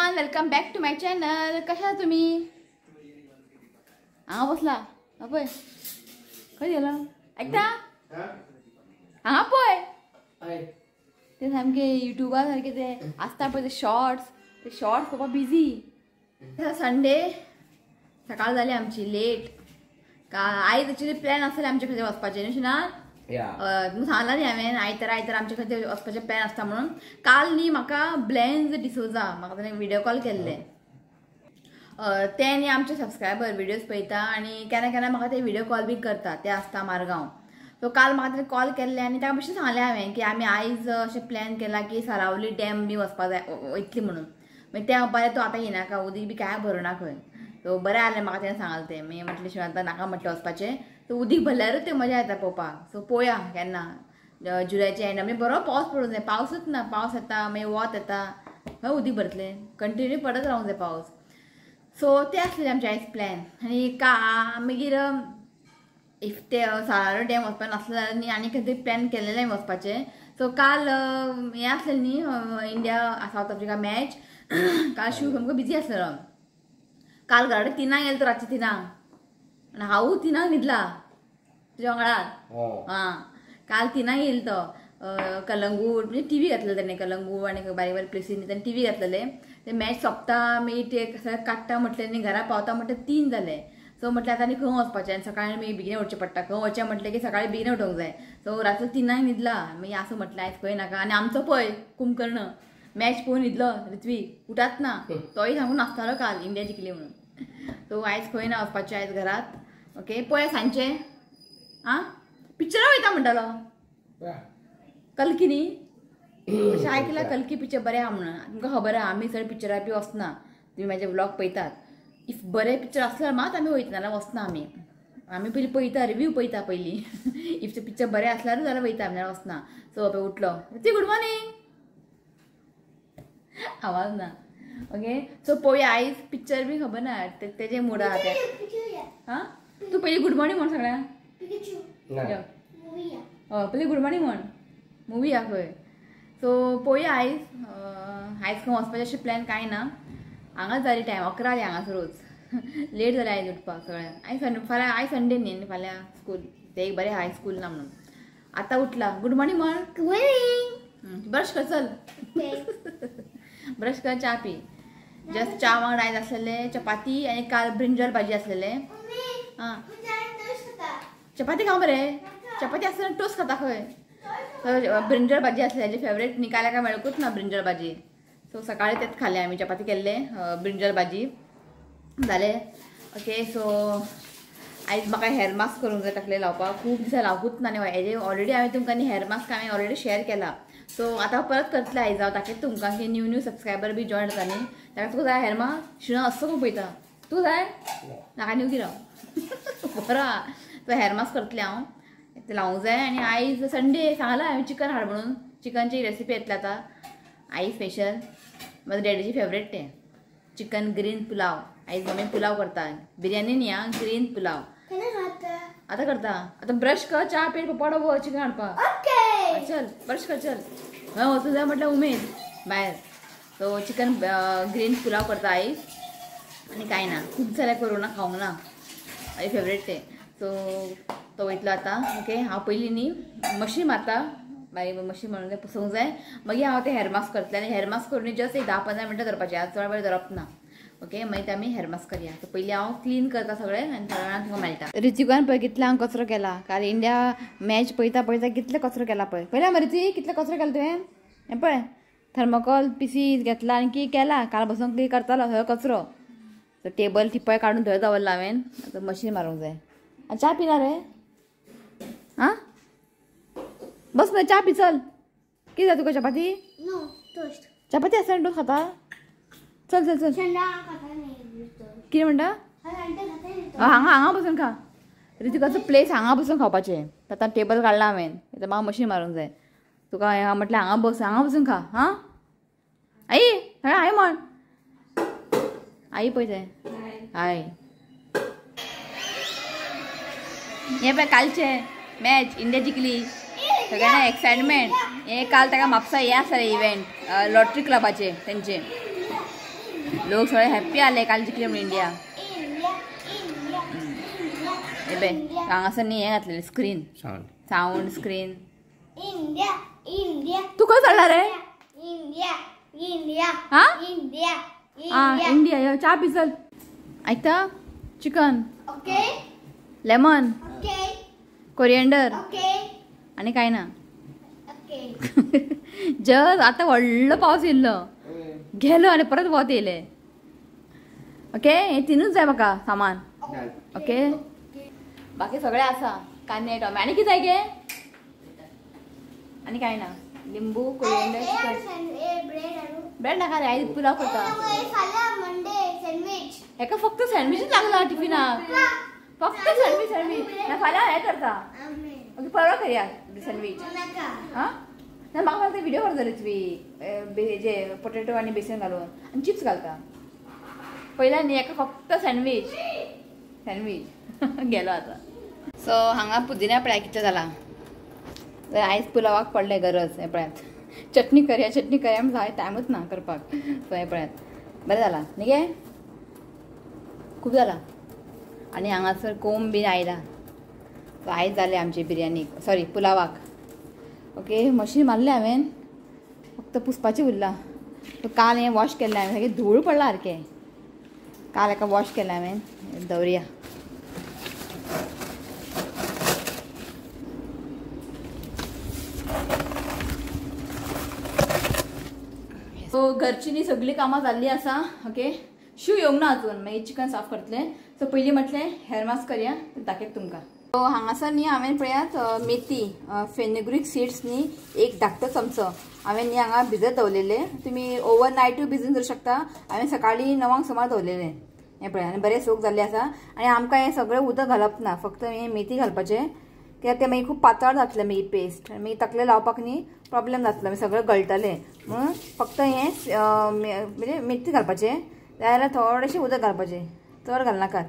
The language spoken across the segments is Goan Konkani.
Everyone, welcome back to my channel. कशा तुम्ही? हांगा बसला पळय, खंय गेला ऐकता? हांगा पळय, ते सामके युट्यूबार सारके ते आसता पळय ते शॉर्ट्स, ते शॉर्ट्स पळोवपाक बिजी. संडे सकाळ जाली आमची लेट. आयज एक्चुली प्लॅन आसतले आमचे खंय वचपाचें न्ही शिना? तुमकां सांगलां न्ही हांवें आयतारा आमचे खंय वचपाचें प्लॅन आसता म्हणून. काल न्ही म्हाका ब्लॅन्स डिसोजा म्हाका ताणें व्हिडियो कॉल केल्ले. ते न्ही आमचे सबस्क्रायबर व्हिडियोज पळयता आनी केन्ना केन्ना म्हाका ते व्हिडियो कॉल बी करता. ते आसता मारगांव. सो काल म्हाका ताणें कॉल केल्ले आनी ताका मातशें सांगलें हांवें की आमी आयज अशें प्लॅन केला की सारावली डॅम बी वचपा जाय वयतली म्हणून. मागीर त्या म्हणपाक तो आतां येनाका, उदीक बी कांय भरूं खंय. सो बरें आसलें म्हाका तेणें सांगलें तें. मागीर म्हटलें शिवाय आतां नाका म्हटलें वचपाचें. सो उदीक भरल्यारूच तें मजा येता पळोवपाक. सो पळोवया केन्ना जुलयाच्या एंडा मागीर बरो पावस पडूंक जाय. पावसूच ना, पावस येता मागीर वत येता, खंय उदीक भरतलें, कंटिन्यू पडत रावूंक जाय पावस. सो तें आसलें आमचें आयज प्लॅन. आनी का मागीर if ते सारावली डॅम वचपाक नासलें जाल्यार न्ही आनी खंय तरी प्लॅन केल्लेलें वचपाचें. सो काल हें आसलें न्ही इंडिया सावथ आफ्रिका मॅच. काल शिव सामको बिजी आसलेलो. काल घरा कडेन 3 गेलो तो, रातचे 3, आनी हांवूय 3 न्हिदला तुज्या वांगडा. आं, काल 3 येयलो तो कलंगूट, म्हणजे टी व्ही घातलेले तेणें कलंगूट आनी बारीक बारीक प्लेसींनी तेणें टी व्ही घातलेले. ते मॅच सोंपता मागीर ते सगळें काडटा म्हटलें न्ही, घरा पावता म्हटलें 3 जाले. सो म्हटलें आतां आनी खंय वचपाचें, आनी सकाळीं मागीर बेगीन उठचें पडटा. खंय वचचें म्हटलें की सकाळीं बेगीन उठोवंक जाय. सो रातचो 3 न्हिदला. मागीर आसूं म्हटलें आयज खंय नाका. आनी आमचो पळय कुंभकर्ण मॅच पळोवन न्हिदलो ऋत्वीक, उठात ना, तोय सांगून नाचतालो काल इंडिया जिखली म्हणून. सो आयज खंय ना वचपाचें, आयज घरात. ओके पळय सांजचें आं पिक्चरां वयता म्हणटालो कल्की न्ही, अशें आयकलां कल्की पिक्चर बरें आहा म्हणून. तुमकां खबर आहा आमी चड पिक्चरां बी वचना, तुमी म्हाजे व्लॉग पळयतात. If बरें पिक्चर आसल्यार मात आमी वयता, नाल्यार वचना आमी. आमी पयलीं पळयता, रिव्यू पळयता पयलीं. If तें पिक्चर बरें आसल्यारूच जाल्यार वयता आमी, नाल्यार वचना. सो पळय उठलो, ती गुड मॉर्निंग, आवाज ना. ओके सो पळोवया आयज पिक्चर बी खबर ना तेजे मूड आहा ते. आं तूं पयलीं गुड मॉर्निंग म्हण सगळ्यांक, हय पयलीं गुड मॉर्निंग म्हण, मुवी या खंय. सो पळोवया आयज आयज खंय वचपाचें अशें प्लॅन कांय ना. हांगाच जाली टायम 11 जाली हांगासरूच, लेट जालें आयज उठपाक सगळ्यांक. आयज संडे, फाल्यां आयज संडे न्ही आनी फाल्यां स्कूल, तें एक बरें हाय स्कूल ना म्हणून. आतां उठला, गुड मॉर्निंग म्हण, ब्रश कर, चल ब्रश कर, च्या पी. जस्ट च्या वांगडा आयज आसलेले चपाती आनी काल ब्रिंजल भाजी आसलेले. आं चपाती खाव मरे, चपाती आसतना टोस्ट खाता खंय. ब्रिंजल भाजी आसली हेजी फेवरेट न्ही, काल काय मेळकूच ना ब्रिंजल भाजी. सो सकाळी तेच खालें आमी, चपाती केल्ले ब्रिंजल भाजी जालें. ओके सो आयज म्हाका हेअर मास्क करूंक जाय तकले लावपाक, खूब दिसां लावकूच ना. आनी हेजे ऑलरेडी हांवें तुमकां न्ही हेअर मास्क हांवें ऑलरेडी शेअर केला. सो आतां परत करतलें आयज हांव, दाखयता तुमकां की न्यू न्यू सबस्क्रायबर बी जॉयन जाता न्ही. ताका तुका जाय हेअर मास्क? शिणो असो करून पळयता, तूं जाय नाका न्यू कितें बरो आहा. सो हेअर मास्क करतलें हांव, तें लावंक जाय. आनी आयज संडे सांगलां हांवें चिकन हाड म्हणून, चिकनची रेसिपी येतली आतां आई स्पेशल, म्हाज्या डॅडीची फेवरेट तें चिकन ग्रीन पुलाव. आयज मम्मी पुलाव करता, बिर्याणी न्ही आं, ग्रीन पुलाव आतां करता. आतां ब्रश कर, च्या पी, पप्पा डबो चिकन हाडपाक. चल ब्रश कर, चल खंय वचूं जाय म्हटल्यार उमेद भायर. सो चिकन ग्रीन पुलाव करता आयज. आनी कांय ना, खूब जाल्यार करूं ना, खावंक ना, म्हाजें फेवरेट तें. सो तो वयतलो आतां. ओके हांव पयलीं न्ही मशीन मारता, मागीर मशीन मारून पुसूंक जाय, मागीर हांव तें हेअर मास्क करतलें. आनी हेअर मास्क करून जस्ट एक 10-15 मिनटां धरपाचें, आज चड वेळ धरप ना. ओके मागीर ते आमी हेअर मास्क करया. सो पयलीं हांव क्लीन करता सगळें आनी थोड्या वेळान तुमकां मेळटा. ऋतिकान पळय कितलो हांव कचरो केला काल, इंडिया मॅच पळयता पळयता कितलो कचरो केला पळय. पळयला मरे ऋतिक कितलो कचरो केला तुवें? हें पळय थर्मोकॉल पिसीस घेतला आनी कितें केला, काल बसून कितें करतालो सगळो कचरो. सो टेबल टिपय काडून थंय दवरला हांवें, आतां मशीन मारूंक जाय. आनी च्या पिना रे? आं बस मरे च्या पी, चल. कितें जाय तुका? चपाती? चपाती आसतना टोस्ट खाता? चल चल चल. कितें म्हणटा? हांगा हांगा बसून खा. ऋतिकाचो प्लेस हांगा बसून खावपाचें. आतां टेबल काडला हांवें, आतां म्हाका मशीन मारूंक जाय. तुका हांगा म्हटलें हांगा बस, हांगा बसून खा. हां आई सगळें हाय म्हण, आई पळय तें हाय. हें पळय कालचें मॅच इंडिया जिखली, सगळ्यांना एक्सायटमेंट. हे काल ताका म्हापसा हें आसलें इव्हेंट लॉटरी क्लबाचे तेंचे. लोक सगळे हॅप्पी आले काल जिखले म्हणून इंडिया. हे पळय हांगासर न्ही हें घातलेलें स्क्रीन, सावंड स्क्रीन. तूं खंय चडला रे? हा इंडिया. यो च्या पी चल. आयकता? चिकन, लेमन, कोरिएंडर आनी कांय ना. जस्ट आतां व्हडलो पावस येयल्लो, गेलो आनी परत वत येयलें. ओके, हें तिनूच जाय म्हाका सामान. ओके, बाकी सगळें आसा, कांदे टोमॅटो. आनी कितें जाय गे? आनी कांय ना. लिंबू, कोरिएंडर, चिकन. ब्रेड नाका रे, आयज पुलाव करता. हेका फक्त सँडविचूच लागला टिफिनाक, फक्त सँडवीच सँडवीच. ना फाल्यां हें करता. ओके, परवा करया सँडवीच. हां ना, म्हाका फक्त व्हिडिओ करता तुवी जे पोटेटो आनी बेसन घालून आनी चिप्स घालता. पयल्या न्ही हेका फक्त सँडवीच सँडवीच गेलो आतां. सो हांगा पुदिना पळया कितलो जाला. आयज पुलावाक पडलें गरज. हें पळयात, चटणी करया चटणी करया म्हण टायमूच ना करपाक. सो हें पळयात, बरें जाला न्ही गे, खूब जाला. आनी हांगासर कोंब बीन आयला. सो आयज जालें आमची बिरयानी, सॉरी पुलावाक. ओके, मशीन मारलें हांवें, फक्त पुसपाचें उरलां. काल हें वॉश केल्लें हांवें, सारकें धूळ पडलां सारकें. काल हेका वॉश केलें हांवें, दवरया. सो घरची न्ही सगळीं कामां जाल्लीं आसा. ओके, शू येवंक ना अजून, मागीर चिकन साफ करतलें. सो पयलीं म्हटलें हेअर मास्क करया, दाखयता तुमकां. सो हांगासर न्ही हांवें पळयात मेथी, फेनुग्रीक सीड्स न्ही एक धाकटो चमचो हांवें न्ही हांगा भिजत दवरलेले. तुमी ओवर नायटूय भिजून दवरूं शकता. हांवें सकाळीं 9 सुमार दवरलेले. हें पळय, आनी बरें सोक जाल्लें आसा. आनी आमकां हें सगळें उदक घालप ना, फक्त हें मेथी घालपाचें, कित्याक तें मागीर खूब पातळ जातलें मागीर पेस्ट, मागीर तकले लावपाक न्ही प्रॉब्लेम जातलो, मागीर सगळें गळटलें. म्हणून फक्त हें म्हणजे मेथी घालपाचें, जाल्यार थोडेशें उदक घालपाचें, चड घालनाकात.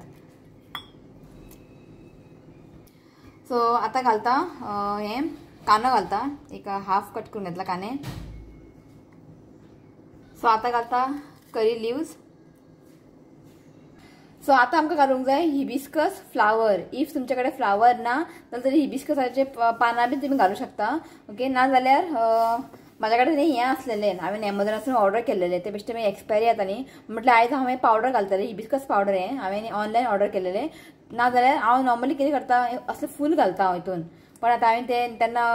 सो आतां घालता हें कांदो घालता, एक हाफ कट करून घेतला कांदे. सो आतां घालता करी लिव्स. सो आतां आमकां घालूंक जाय हिबिस्कस फ्लावर. If तुमचे कडेन फ्लावर ना जाल्यार तरी हिबिस्कसाचे पानां बी तुमी घालूं शकता. ओके, ना जाल्यार म्हाज्या कडेन न्ही हें आसलेलें, हांवें एमेझॉनासून ऑर्डर केल्लेलें, तें बेश्टें मागीर एक्सपायरी जाता न्ही, म्हटल्यार आयज हांवें पावडर घालतलें, हिबिस्कस पावडर हें हांवें ऑनलायन ऑर्डर केलेलें. ना जाल्यार हांव नॉर्मली कितें करता, असलें फूल घालता हांव हितून. पण आतां हांवें तें तेन्ना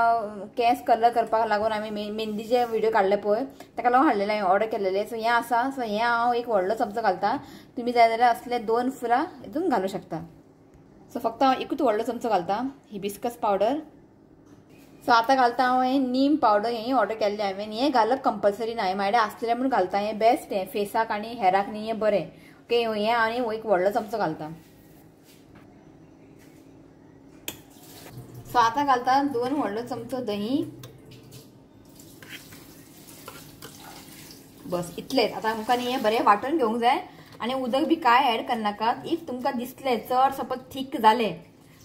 केंस कलर करपाक लागून आमी मेहंदीचे व्हिडिओ काडले पळय, ताका लागून हाडलेलें हांवें ऑर्डर केलेलें. सो हें आसा. सो हें हांव एक व्हडलो चमचो घालता, तुमी जाय जाल्यार असले 2 फुलां हितून घालूं शकता. सो फक्त हांव एकूच व्हडलो चमचो घालता हिबिस्कस पावडर. सो आतां घालता हांव हें नीम पावडर, हें ऑर्डर केल्लें हांवें. हें घालप कंपल्सरी ना, हें म्हाजे आसलेलें म्हणून घालता. हें बेस्ट, हें फेसाक आनी हेराक न्ही हें बरें. ओके, हें आनी एक व्हडलो चमचो घालता. सो आतां घालता 2 व्हडलो चमचो दही. बस इतलेंच. आतां आमकां न्ही हें बरें वांटून घेवंक जाय आनी उदक बी कांय एड करनाकात. If तुमकां दिसलें चड सपोज थीक जालें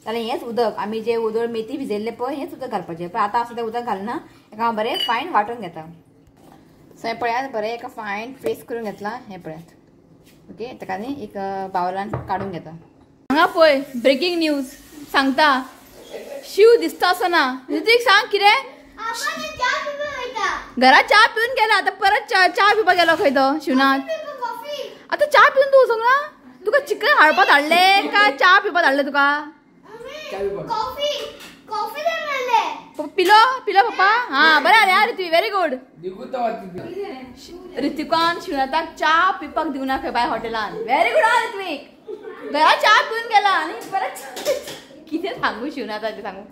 जाल्यार हेंच उदक आमी जें उदक मेथी भिजयल्लें पळय हेंच उदक घालपाचें. पण आतां हांव सद्या उदक घालना, हेका हांव बरें फायन वांटून घेता. सो हें पळयात, बरें एका फायन पेस्ट करून घेतलां. हें पळयात. ओके, ताका न्ही एक बावलान काडून घेता. हांगा पळय ब्रेकींग न्यूज सांगता, शिव दिसता असो ना. ऋत्विक सांग कितें? घरात च्या पिवन गेला, आतां परत च्या पिवपाक गेलो खंय तो शिवनाथ. आतां च्या पिवन तूं वचूंक ना? तुका चिकन हाडपाक धाडलें काय च्या पिवपाक धाडलें तुका? पिलो पिलो पप्पा. हा बरें जालें ऋत्विक, व्हेरी गुड. ऋत्विकान शिवनाथाक च्या पिवपाक दिवना खंय बाय हॉटेलान. व्हेरी गुड हा ऋत्विक, घरात च्या पिवन गेला आनी परत कितें सांगू शिवनाथाचें सांगू,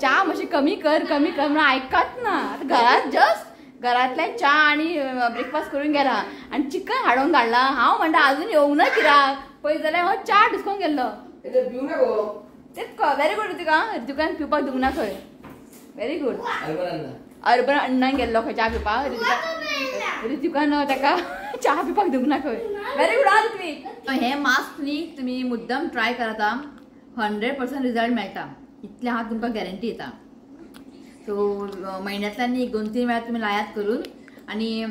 च्या मातशी कमी कर कमी कर म्हणून आयकत ना. आतां घरात जस्ट घरांतल्यान च्या आनी ब्रेकफास्ट करून गेला आनी चिकन हाडून धाडला. हांव म्हणटा अजून येवंक ना कित्याक, पळय जाल्यार हांव च्या डिस्कोन गेल्लो. तेच व्हेरी गुड ऋतिका, ऋतिकान पिवपाक दिवंक ना खंय. Very good. अर्बन अण्णान गेल्लो खंय च्या पिवपाक, ऋतिकान ताका च्या पिवपाक दिवंक ना खंय. व्हेरी गुड हा ऋत्विक. हें मास्क न्ही तुमी मुद्दम ट्राय करात, 100% रिजल्ट मेळटा, इतलें हांव तुमकां गॅरंटी दिता. सो म्हयन्यांतल्यान एक 2-3 वेळा तुमी लायात करून, आनी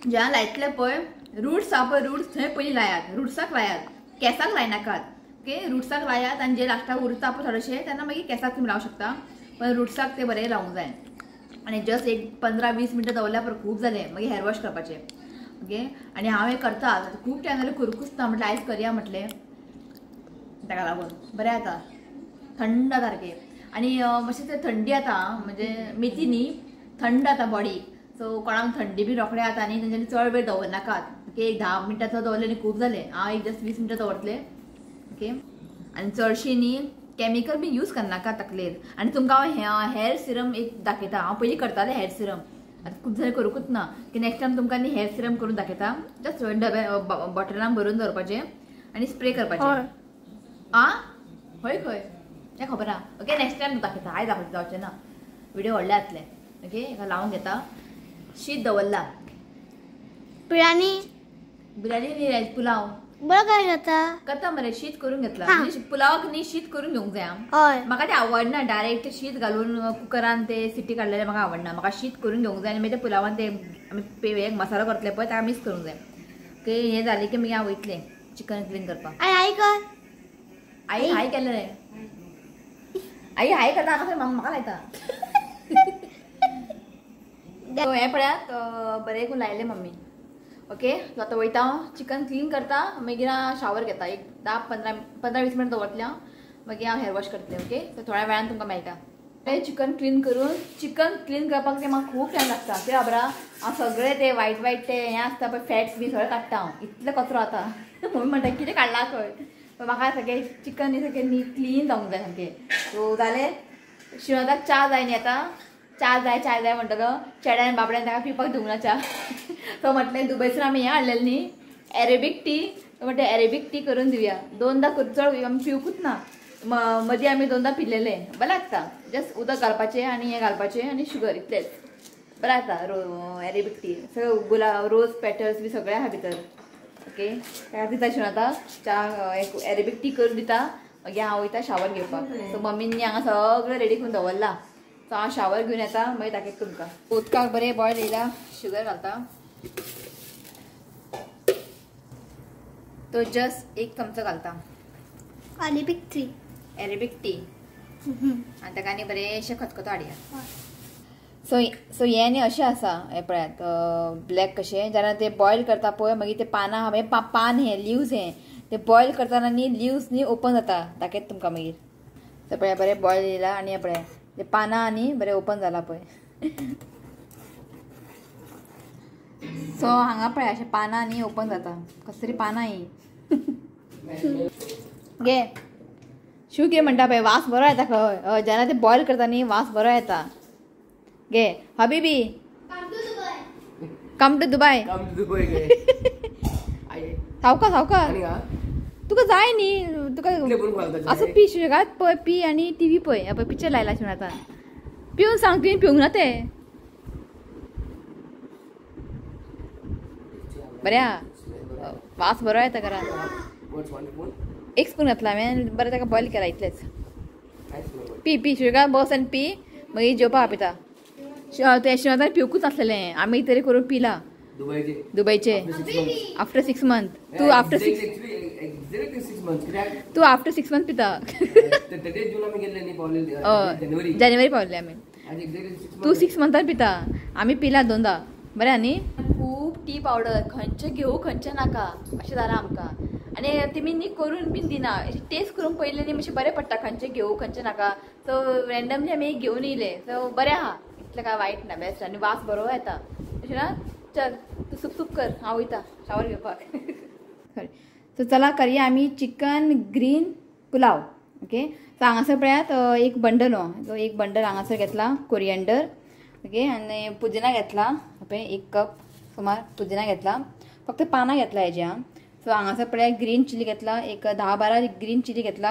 जेन्ना लायतले पळय रुट्स आहा पळय, रुट्स थंय पयलीं लायात, रुट्साक लायात, केंसाक लायनाकात. ओके, रुट्साक लायात आनी जे लास्टाक उरता पळय थोडेशे तेन्ना मागीर केंसाक तुमी लावंक शकता, पण रुट्साक ते बरें लावंक जाय. आनी जस्ट एक 15-20 मिनटां दवरल्या पळय खूब जालें, मागीर हेअर वॉश करपाचें. ओके, आनी हांव हें करता खूब टायम जालें करूंकूच ना, म्हटलें आयज करया म्हटलें, ताका लागून बरें जाता थंड सारकें. आनी मातशें ते थंडी जाता, म्हणजे मेथी न्ही थंड जाता बॉडीक, सो कोणाक थंडी बी रोखडें जाता न्ही तेंच्यांनी चड वेळ दवरनाकात. ओके, एक 10 मिनटां चड दवरलें न्ही खूब जालें, हांव एक जस्ट 20 मिनटां दवरतलें. ओके, आनी चडशीं न्ही केमिकल बी यूज करनाका तकलेर. आनी तुमकां हांव हेअर सिरम एक दाखयता, हांव पयलीं करतालें हेअर सिरम, आतां खूब जाणां करूंकूच ना, की नेक्स्ट टायम तुमकां न्ही हेअर सिरम करून दाखयता. जस्ट डबे बॉटलान भरून दवरपाचें आनी स्प्रे करपाचें. आं हय खंय तें खबर आहा. ओके, नेक्स्ट टायम दाखयता, आयज दाखयता जावचें ना, विडियो व्हडले जातले. ओके, हेका लावन घेता. शीत दवरला, बिर्याणी बिर्याणी न्ही पुलाव बरो काय जाता करता मरे, शीत करून घेतला पुलावाक न्ही, शीत करून घेवंक जाय. म्हाका ते आवडना डायरेक्ट शीत घालून कुकरान ते सिटी काडलेले म्हाका आवडना, म्हाका शीत करून घेवंक जाय आनी मागीर ते पुलावान ते आमी एक मसालो करतले पळय ताका मिक्स करूंक जाय. ओके, हें जालें की मागीर हांव वयतलें चिकन क्लीन करपाक. आई कर, आई हाय केलें, आई हाय करता हांगा म्हाका लायता. हें पळयात बरें करून लायलें मम्मी. ओके, आतां वयता हांव चिकन क्लीन करता, मागीर हांव शावर घेता, एक 10-15-20 मिनट दवरतलें हांव, मागीर हांव हेअर वॉश करतलें. ओके, सो थोड्या वेळान तुमकां मेळटा. चिकन क्लीन करून, चिकन क्लीन करपाक तें म्हाका खूब टायम लागता, कित्याक खबर आहा हांव सगळें ते वायट वायट ते हें आसता पळय फॅट्स बी सगळें काडटा हांव, इतलें कचरो जाता. मम्मी म्हणटा कितें काडला खंय, पण म्हाका सगळें चिकन सगळें नीट क्लीन जावंक जाय सामकें. सो जालें, शिवनाथाक च्या जाय न्ही आतां, च्या जाय च्या जाय म्हणटलो, चेड्यान बाबड्यान ताका पिवपाक दिवंक ना च्या. सो म्हटलें दुबयसून आमी हें हाडलेलें न्ही एरेबीक टी, म्हटलें एरेबीक टी करून दिवया. दोनदा चड आमी पिवकूच ना, मदीं आमी दोनदा पिलेलें, बरें लागता. जस्ट उदक घालपाचें आनी हें घालपाचें आनी शुगर इतलेंच, बरें जाता एरेबीक टी. सगळें गुलाब रोज पेटल्स बी सगळें आहा भितर. ओके, ताका दिता शिवनाथाक च्या, एरेबीक टी करून दिता, मागीर हांव वयता शावर घेवपाक. सो मम्मीन हांगा सगळें रेडी करून दवरलां, सो हांव शावर घेवन येता, मागीर दाखयता तुमकां. उदकाक बरें बॉयल येयला, शुगर घालता, तो जस्ट 1 चमचो घालता अरेबिक टी, अरेबिक टी. आनी ताका आनी बरेंशें खतखतो हाडया. सो सो हें न्ही अशें आसा, हें पळयात ब्लॅक कशें, जेन्ना ते बॉयल करता पळय मागीर ते पानां हें पान हें लिव्स हें ते बॉयल करतना न्ही लिव्स न्ही ओपन जाता, दाखयता तुमकां मागीर. सो पळया बरें बॉयल येयला आनी हें पळया ते पानां आनी बरें ओपन जाला पळय. सो हांगा पळय अशें पानां न्ही ओपन जाता, कसली तरी पानां ही. घे शू घे म्हणटा पळय, वास बरो येता खंय. हय, जेन्ना ते बॉयल करता न्ही वास बरो येता. घे हबीबी, कम टू दुबय. सावका सावका तुका जाय न्ही, तुका असो पी सुशेगाद पळय, पी आनी टीव्ही पळय, पळय पिक्चर लायला शिवनाथान. पिवन सांग, तुवें पिवंक ना तें बऱ्या वास बरो येता घरान. एक स्पून घातला हांवें, बरें ताका बॉयल केला इतलेंच. पी पी सुशेगाद बस आनी पी, मागीर जेवपाक आपयता. तें शिवनाथान पिवकूच नासलेलें, आमी तरी करून पिला दुबयचे आफ्टर 6 मंथ. तू आफ्टर 6 तू आफ्टर 6 मंथ पिता. जानेवारी पावले आमी, तू 6 मंथान पिता, आमी पिला दोनदा. बरें न्ही, खूब टी पावडर खंयचें घेवं खंयचें नाका अशें जालां आमकां. आनी तेमी न्ही करून बीन दिना, टेस्ट करून पयलें न्ही मातशें बरें पडटा खंयचें घेवं खंयचें नाका. सो रँडमली आमी घेवन येयले, सो बरें आहा, इतलें काय वायट ना, बेस्ट. आनी वास बरो येता अशें ना. चल तूं सुप सुप कर, हांव वयता शावर घेवपाक. सो चला करया आमी chicken green pulao. Okay, so हांगासर पळयात एक बंडल, हो एक बंडल हांगासर घेतला कोरियंडर. ओके, आनी पुदिना घेतला पळय 1 कप सुमार पुदिना घेतला, फक्त पानां घेतला हेज्या. सो हांगासर पळयात ग्रीन चिली घेतला, एक 10-12 ग्रीन चिली घेतला,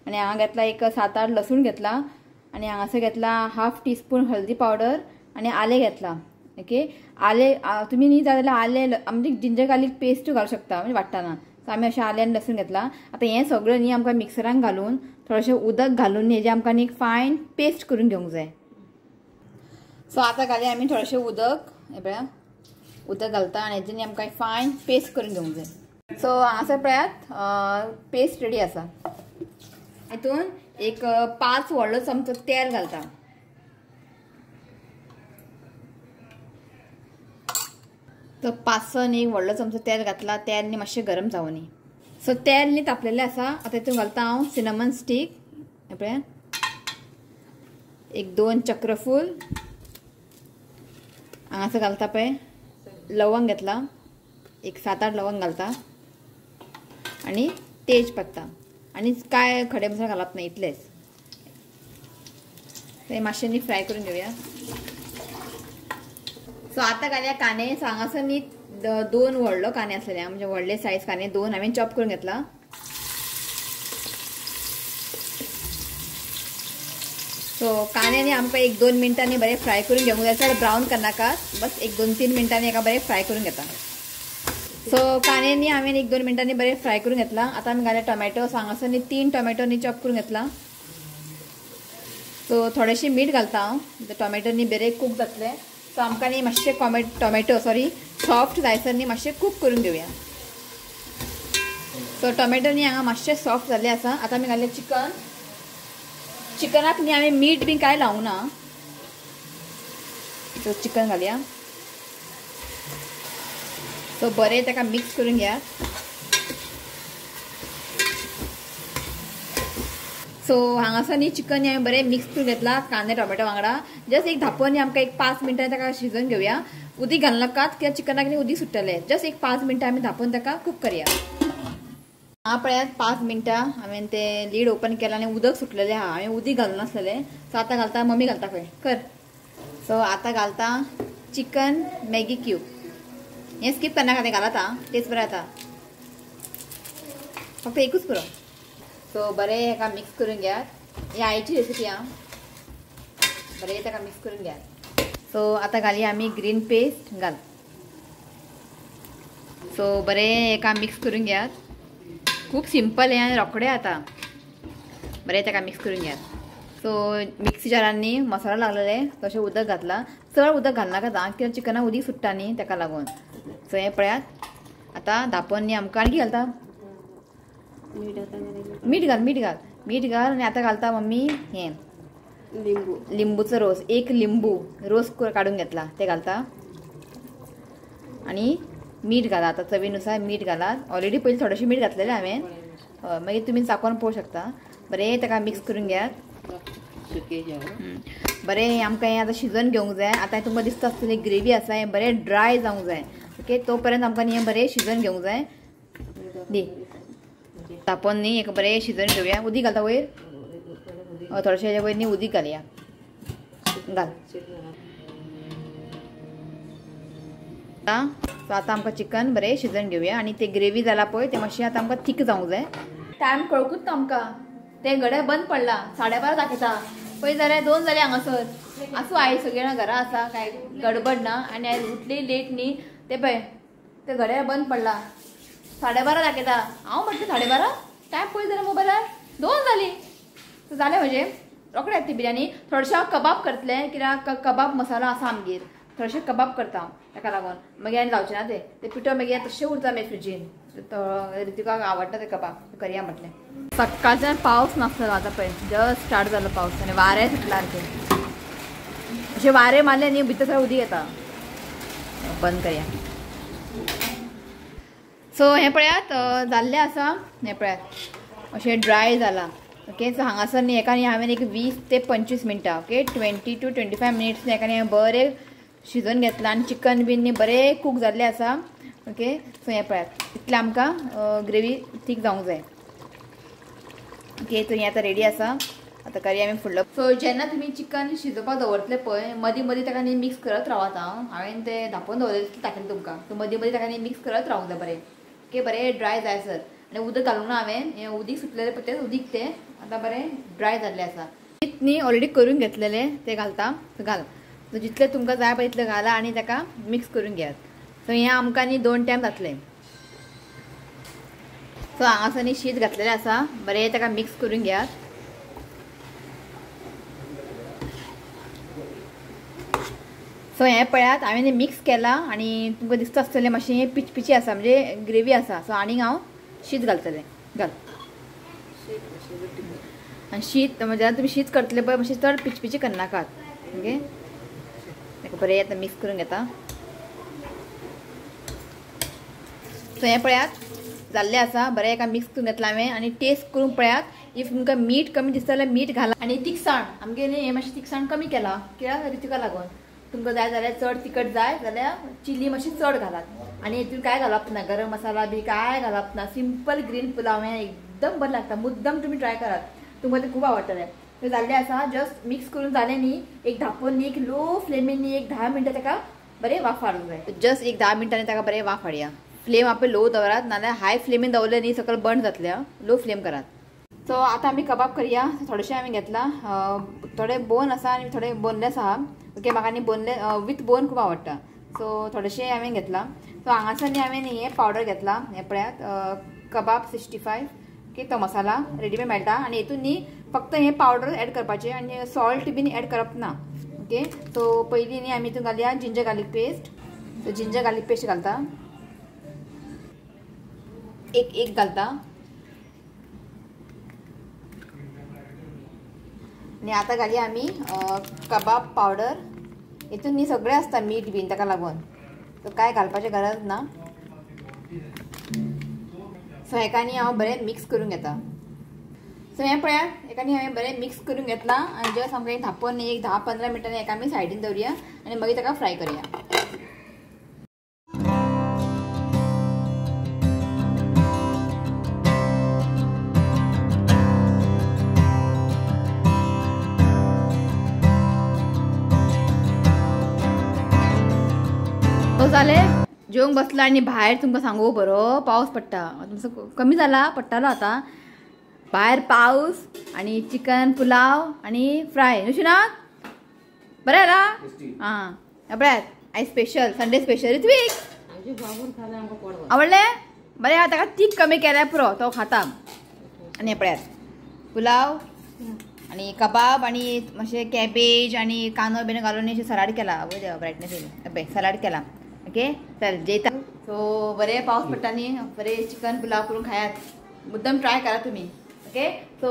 आनी हांगा घेतला एक 7-8 लसूण घेतला, आनी हांगासर घेतला 1/2 टीस्पून हळदी पावडर आनी आलें घेतला. ओके, आलें तुमी न्ही जाय जाल्यार आलें म्हणजे जिंजर गार्लीक पेस्ट घालूंक शकता म्हणजे वांट्टना. सो आमी अशें आलें आनी लसूण घेतला. आतां हें सगळें न्ही आमकां मिक्सरान घालून थोडेशें उदक घालून हेजें आमकां न्ही फायन पेस्ट करून घेवंक जाय. सो आतां घालया आमी थोडेशें उदक, हें पळया उदक घालता आनी हेजें आमकां फायन पेस्ट करून घेवंक जाय. सो हांगासर पळयात पेस्ट रेडी आसा. हितून एक 5 व्हडलो चमचो तेल घालता. तो 5 एक व्हडलो चमचो तेल घातला. तेल न्ही मातशें गरम जावनी. सो तेल न्ही तापलेलें आसा. आतां हितून घालता हांव सिनामन स्टीक, पळयात एक 2 चक्रफूल हांगासर घालता. पळय लवंग घेतला एक 7-8 लवंग घालता आनी तेज पत्ता आनी काय खडे मसाला घालप ना, इतलेच. ते मातशें न्ही फ्राय करून घेवया. सो आतां घालया कांदे. सो हांगासर न्ही 2 व्हडलो कांदे आसलेले, म्हणजे व्हडले सायज कांदे 2 हांवें चॉप करून घेतला. सो कांदे न्ही आमकां 1-2 मिनटांनी बरें फ्राय करून घेवंक जाय. चड ब्रावन करनाका, बस 1-2-3 मिनटांनी एका बरें फ्राय करून घेता. सो कांदे न्ही हांवें 1-2 मिनटांनी बरें फ्राय करून घेतला. आतां आमी घालया टोमॅटो. सो हांगासर न्ही 3 टोमॅटो न्ही चॉप करून घेतला. सो थोडेशें मीठ घालता हांव, टोमॅटो न्ही बरें कूक जातलें. सो आमकां न्ही मातशें टोमॅटो सॉरी सॉफ्ट जायसर न्ही मातशें कूक करून घेवया. सो टोमॅटो न्ही हांगा मातशें सॉफ्ट जाल्लें आसा. आतां आमी घालया चिकन. चिकनाक न्ही आमी मीठ बी कांय लावंक ना. सो चिकन घालया. सो बरें ताका मिक्स करून घेयात. सो हांगासर न्ही चिकन हांवें बरें मिक्स करून घेतला कांदे टोमॅटो वांगडा. जस्ट एक धांपून न्ही आमकां एक 5 मिनटां ताका शिजोवन घेवया. उदीक घालनाकात कित्याक चिकनाक न्ही उदीक सुट्टलें. जस्ट एक 5 मिनटां आमी धांपून ताका कूक करया. हांगा पळयात 5 मिनटां हांवें तें लीड ओपन केलां आनी उदक सुटलेलें आहा. हांवें उदीक घालनासलेलें. सो आतां घालता मम्मी घालता खंय कर. सो आतां घालता चिकन मॅगी क्यूब. हें स्कीप करनाका, तें घालात आं, टेस्ट बरें जाता. फक्त एकूच पुरो. सो बरें हेका मिक्स करून घेयात. ही आईची रेसिपी आं. बरें ताका मिक्स करून घेयात. सो आतां घालया आमी ग्रीन पेस्ट घाल. सो बरें हेका मिक्स करून घेयात. खूब सिंपल हें आनी रोखडें आतां. बरें ताका मिक्स करून घेयात. सो मिक्सी जारांनी मसालो लागलेले तशें उदक घातलां. चड उदक घालनाका आं, कित्याक चिकनाक उदीक सुट्टा न्ही ताका लागून. सो हें पळयात आतां धांपून न्ही आमकां आणखी घालता मीठ घाल, मीठ घाल, मीठ घाल. आनी आतां घालता मम्मी हें लिंबू, लिंबूचो रोस. एक लिंबू रोस काडून घेतला ते घालता आनी मीठ घाला. आतां चवीनुसार मीठ घालात. ऑलरेडी पयलीं थोडेशें मीठ घातलेलें हांवें, मागीर तुमी चाकोन पळोवंक शकता. बरें ताका मिक्स करून घेयात. बरें आमकां हें आतां शिजोवन घेवंक जाय. आतां तुमकां दिसता आसतली ग्रेवी आसा, हें बरें ड्राय जावंक जाय. ओके, तो पर्यंत आमकां न्ही हें बरें शिजोवन घेवंक जाय. दी तापोवन न्ही एक बरें शिजोवन घेवया. उदीक घालता वयर, थोडेशें हेजे वयर न्ही उदीक घालया. घाल. सो आतां आमकां चिकन बरें शिजोवन घेवया आनी ते ग्रेवी जाला पळय तें मातशें आतां आमकां थीक जावंक जाय. टायम कळकूच ना आमकां, तें घडे बंद पडला. 12:30 दाखयता पळय जाल्यार 2 जाले हांगासर. आसूं, आई सगळीं घरा आसा, कांय गडबड ना. आनी आयज उठली लेट न्ही, तें पळय तें घड्याळ बंद पडला. 12:30 दाखयता. हांव म्हटलें 12:30 टायम पळय जाल्यार मोबायलार 2 जाली. सो जालें म्हजें रोखडें ती बिरयानी. थोडेशें हांव कबाब करतलें कित्याक कबाब मसालो आसा आमगेर. थोडेशें कबाब करता हांव, ताका लागून मागीर आनी जावचें ना तें. तें पिठो मागीर तशें उरता मागीर फ्रिजीन. ऋतिकाक आवडटा तें कबाब, करया म्हटलें. सकाळच्यान पावस नासलो, आतां पळय जस्ट स्टार्ट जालो पावस आनी वारें सुटलां सारकें. अशें वारें मारलें न्ही भितर सगळें उदीक येता. बंद करया. सो हें पळयात जाल्लें आसा. हें पळयात अशें ड्राय जालां. ओके, सो हांगासर न्ही हेका न्ही हांवें एक 20 ते 25 मिनटां, ओके 20 to 25 minutes हेका न्ही बरें शिजोवन घेतलां आनी चिकन बीन न्ही बरें कूक जाल्लें आसा. ओके, सो हें पळयात इतलें आमकां ग्रेवी थीक जावंक जाय. ओके, सो हें आतां रेडी आसा. आतां करया आमी फुडलो. सो जेन्ना तुमी चिकन शिजोवपाक दवरतले पळय मदीं मदीं ताका न्ही मिक्स करत रावात. हांव हांवें तें धांपून दवरलें दाखयलें तुमकां. सो मदीं मदीं ताका न्ही मिक्स करत रावंक जाय बरें. ओके, बरें ड्राय जाय सर. आनी उदक घालूंक ना हांवें, हें उदीक सुटलेलें पळय तें उदीक तें आतां बरें ड्राय जाल्लें आसा. न्ही ऑलरेडी करून घेतलेलें तें घालता. घाल जितलें तुमकां जाय पळय तितलें घाला आनी ताका मिक्स करून घेयात. सो हें आमकां न्ही 2 टायम जातलें. सो हांगासर न्ही शीत घातलेलें आसा, बरें ताका मिक्स करून घेयात. सो हें पळयात हांवें मिक्स केलां आनी तुमकां दिसता आसतलें मातशें हें पिचपिची आसा म्हणजे ग्रेवी आसा. सो आनीक हांव शीत घालतलें. घाल आनी शीत जेन्ना तुमी शीत करतले पळय मातशें चड पिचपिची करनाकात. ओके ताका बरें आतां मिक्स करून घेता. सो हें पळयात जाल्लें आसा बरें एका मिक्स करून घेतलां हांवें. आनी टेस्ट करून पळयात if तुमकां मीठ कमी दिसता जाल्यार मीठ घाला. आनी तिखसाण आमगे न्ही हें मातशें तिखसाण कमी केलां कित्याक रितिका लागून. तुमकां जाय जाल्यार चड तिखट जाय जाल्यार चिली मातशी चड घालात. आनी हितून कांय घालप ना, गरम मसाला बी कांय घालप ना. सिंपल ग्रीन पुलाव हें एकदम बरें लागता. मुद्दम तुमी ट्राय करात, तुमकां तें खूब आवडटलें. तें जाल्लें आसा जस्ट मिक्स करून जालें न्ही एक धांपून न्ही एक लो फ्लेमीन न्ही एक 10 मिनटां ताका बरें वाफ हाडूंक जाय. जस्ट एक 10 मिनटांनी ताका बरें वाफ हाडया. फ्लेम आपले लो दवरात, नाजाल्यार हाय फ्लेमीन दवरलें न्ही सकयल बर्न जातलें. लो फ्लेम करात. सो आतां आमी कबाब करया. थोडेशें हांवें घेतलां, थोडे बोन आसा आनी थोडे बोनलेस आहा. ओके म्हाका आनी बोनलेस विथ बोन खूब आवडटा. सो थोडेशें हांवें घेतलां. सो हांगासर न्ही हांवें हें पावडर घेतलां, हें पळयात कबाब 65. ओके तो मसाला रेडीमेड मेळटा. आनी हितून न्ही फक्त हें पावडर एड करपाचें आनी सॉल्ट बीन एड करप ना. ओके सो पयलीं न्ही आमी हितून घालया ginger garlic paste. So ginger garlic paste घालता, एक एक घालता. आनी आतां घालया आमी कबाब पावडर. हितून न्ही सगळें आसता मीठ बीन ताका लागून सो कांय घालपाचें गरज ना. सो हेका न्ही हांव बरें मिक्स करून घेता. सो हें पळयात हेका न्ही हांवें बरें मिक्स करून घेतलां. आनी जस्ट आमकां धांपून न्ही एक 10-15 मिनटांनी हेका आमी सायडीन दवरुया आनी मागीर ताका फ्राय करुया. जालें जेवंक बसला आनी भायर तुमकां सांगू बरो पावस पडटा. तुमचो कमी जाला पडटालो, आतां भायर पावस आनी चिकन पुलाव आनी फ्राय. न्हू शिनाक बरें जाला? आं पळयात आयज स्पेशल संडे स्पेशल. ऋत्वीक आवडलें? बरें आहा. ताका तीख कमी केल्यार पुरो, तो खाता. आनी पळयात पुलाव आनी कबाब आनी मातशें कॅबेज आनी कांदो बीन घालून अशें सलाड केला. वय देवा ब्रायटनेस येयली. सलाड केला. ओके चल जेयता. सो बरें पावस पडटा न्ही बरें चिकन पुलाव करून खायात, मुद्दम ट्राय करा तुमी. ओके सो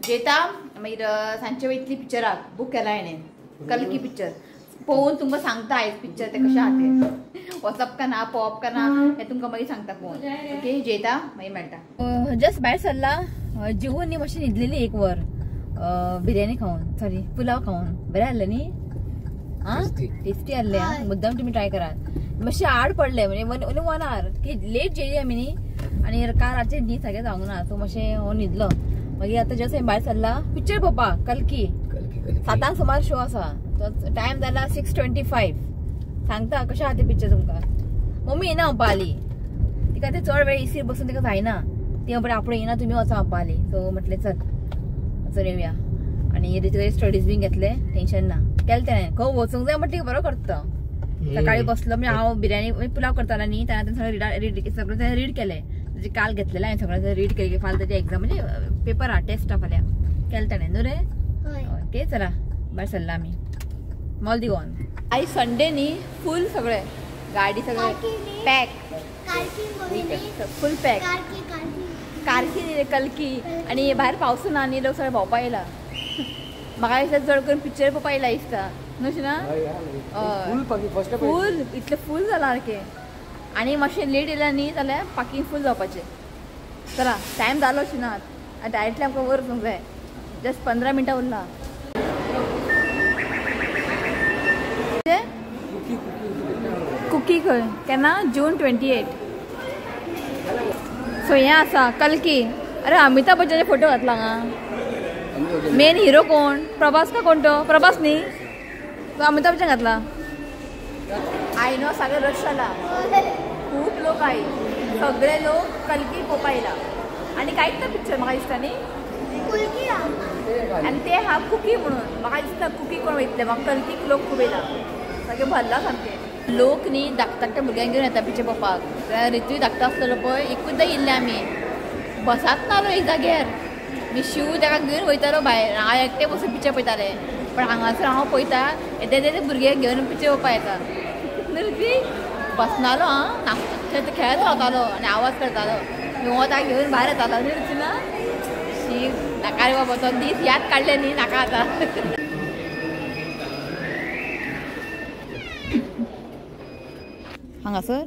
जेयता मागीर सांजचे वयतली पिक्चराक बूक केला हाणें कल्की पिक्चर पळोवन तुमकां सांगता आयज पिक्चर तें कशें आहा तें, वचप का ना पळोवप का ना हें तुमकां मागीर सांगता पळोवन. ओके जेयता मागीर मेळटा. जस्ट भायर सरला जेवून न्ही मातशी न्हिदलेली एक वर बिर्याणी खावन, सॉरी पुलाव खावन. बरें आहलें न्ही? आं टेस्टी आहलें. आं मुद्दम तुमी ट्राय करात. मातशें आड पडलें म्हणजे ओन्ली 1 our की लेट जेयली आमी न्ही आनी काल रातचें न्हीद सारकें जावंक ना. सो मातशें हो न्हिदलो. मागीर आतां जस्ट हांवें भायर सरला पिक्चर पळोवपाक कल्की. 7 सुमार शो आसा. तो टायम जाला 6:25. सांगता कशें आहा तें पिक्चर तुमकां. मम्मी येना म्हणपा आली, तिका तें चड वेळ एसीर बसून तिका जायना. ती म्हणटा आपूण येना तुमी वचा म्हणपा आली. सो म्हटलें चल वचून येवया. आनी तिका स्टडीज बीन घेतले, टेंशन ना केलें तेणें. खंय वचूंक जाय म्हटलें बरो करता. सकाळी बसलो म्हणजे हांव बिर्याणी पुलाव करतालो न्ही तेन्ना सगळें रीड सगळें तेणें रीड केलें. तेजें काल घेतलेलें हांवें सगळें रीड केलें. फाल्यां तेजें एग्जाम म्हणजे पेपर आहा, टेस्ट आहा फाल्यां. केलें तेणें न्हू रे? ओके चला भायर सरला आमी मॉल दी गोवन. आयज संडे न्ही फूल सगळें गाडी सगळें पॅक, फूल पॅक. कारकी न्ही कल्की. आनी भायर पावसूच ना न्ही लोक सगळे भोंवपा येयला. म्हाका दिसता चड करून पिक्चर पळोवपा येयला दिसता न्हू ना? फूल इतलें फूल जाला सारकें. आनी मातशें लेट येयलें न्ही जाल्यार पार्किंग फूल जावपाचें. चला टायम जालो शिनात आनी डायरेक्टली आमकां वयर वचूंक जाय. जस्ट 15 मिनटां उरला. कुकी खंय केन्ना? जून 28. सो हें आसा कल्की. अरे अमिताभ बच्चनाचे फोटो घातला हांगा. मेन हिरो कोण? प्रभास का कोण तो? प्रभास न्ही, तो अमिताभ बच्चन घातला. I know सगळे रश जाला, खूब लोक आयले, सगळे लोक कल्की पळोवपा येयला. आनी कांयच ना पिक्चर म्हाका दिसता न्ही. आनी ते हा कुकी म्हणून म्हाका दिसता कुकी कोण वयतले, म्हाका कल्कीक लोक खूब येयला, सगळे भरला सामकें. लोक न्ही धाकट्या धाकट्या भुरग्यांक घेवन येता पिक्चर पळोवपाक. रितूय धाकटो आसतलो पळय, एकूचदा येयल्ले आमी बसात नालो एक जाग्यार. मी शिव ताका घेवन वयतालो भायर, हांव एकटें बसून पिक्चर पळयतालें. पण हांगासर हांव पळयता येते ते भुरगे घेवन पिक्चर पळोवपा येता. बसनालो आं, खेळत रावतालो आनी आवाज करतालो, वता घेवन भायर येतालो. न्ही ना शी नाका रे बाबा, तो दीस याद काडले न्ही नाका आतां. हांगासर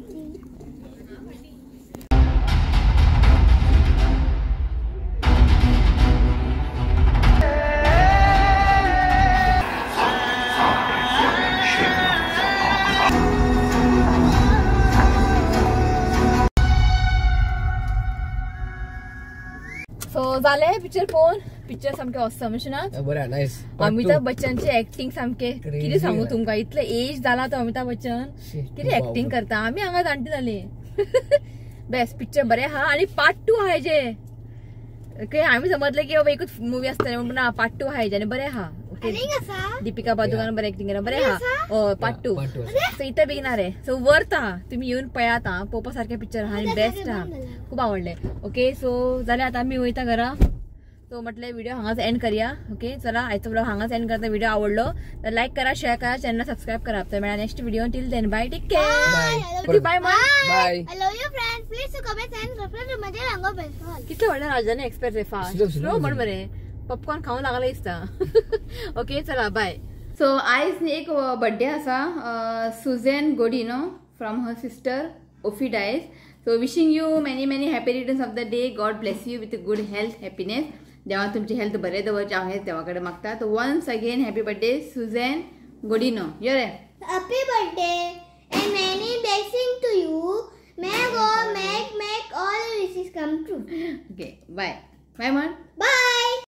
सो जालें पिक्चर पळोवन. पिक्चर सामकें ऑसम अशें ना? बरें, नायस. अमिताभ बच्चनची एक्टिंग सामकें कितें सांगू तुमकां, इतलें एज जाला तो अमिताभ बच्चन कितें एक्टिंग करता, आमी हांगा जाणटी जाली. बेस्ट पिक्चर बरें आहा. आनी पार्ट 2 आहा हेजे. ओके, आमी समजलें की बाबा एकूच मुवी आसतलें म्हणून ना, पार्ट 2 आहा हेजे आनी बरें आहा. ओके, दीपिका पादुकोण बरें एक्टिंग केला, बरें आहा. हय, पार्ट 2 सो इतलें बेगीन रे. सो वर्थ आहा, तुमी येवन पळयात आहा, पळोवपा सारकें पिक्चर आहा आनी बेस्ट आहा, खूब आवडलें. ओके, सो जालें आतां आमी वयता घरा. सो म्हटलें व्हिडिओ हांगाच एंड करया. ओके, चला आयचो व्लॉग हांगाच एंड करता. व्हिडिओ आवडलो तर लायक करा, शेअर करा, चॅनल सबस्क्राईब करा. तर मेळा next video. Till then bye, take care, bye bye. I love you friends, please comment and subscribe to my channel. कितले व्हडले राजधानी एक्सप्रेस रे, फास्ट स्लो म्हण बरें, पॉपकॉर्न खावंक लागला दिसता. ओके, चला बाय. सो आयज एक बर्थडे आसा, Susan Godinho from her sister Ofi Dias. So wishing you many many happy returns of the day. God bless you with good health, happiness. देवा तुमची हेल्थ बरें दवरचें हांव हें देवा कडेन मागता. So once again happy birthday Susan Godinho. यो रे. Happy birthday and many blessing to you. May God make all wishes come true. Okay, bye bye म्हण. बाय.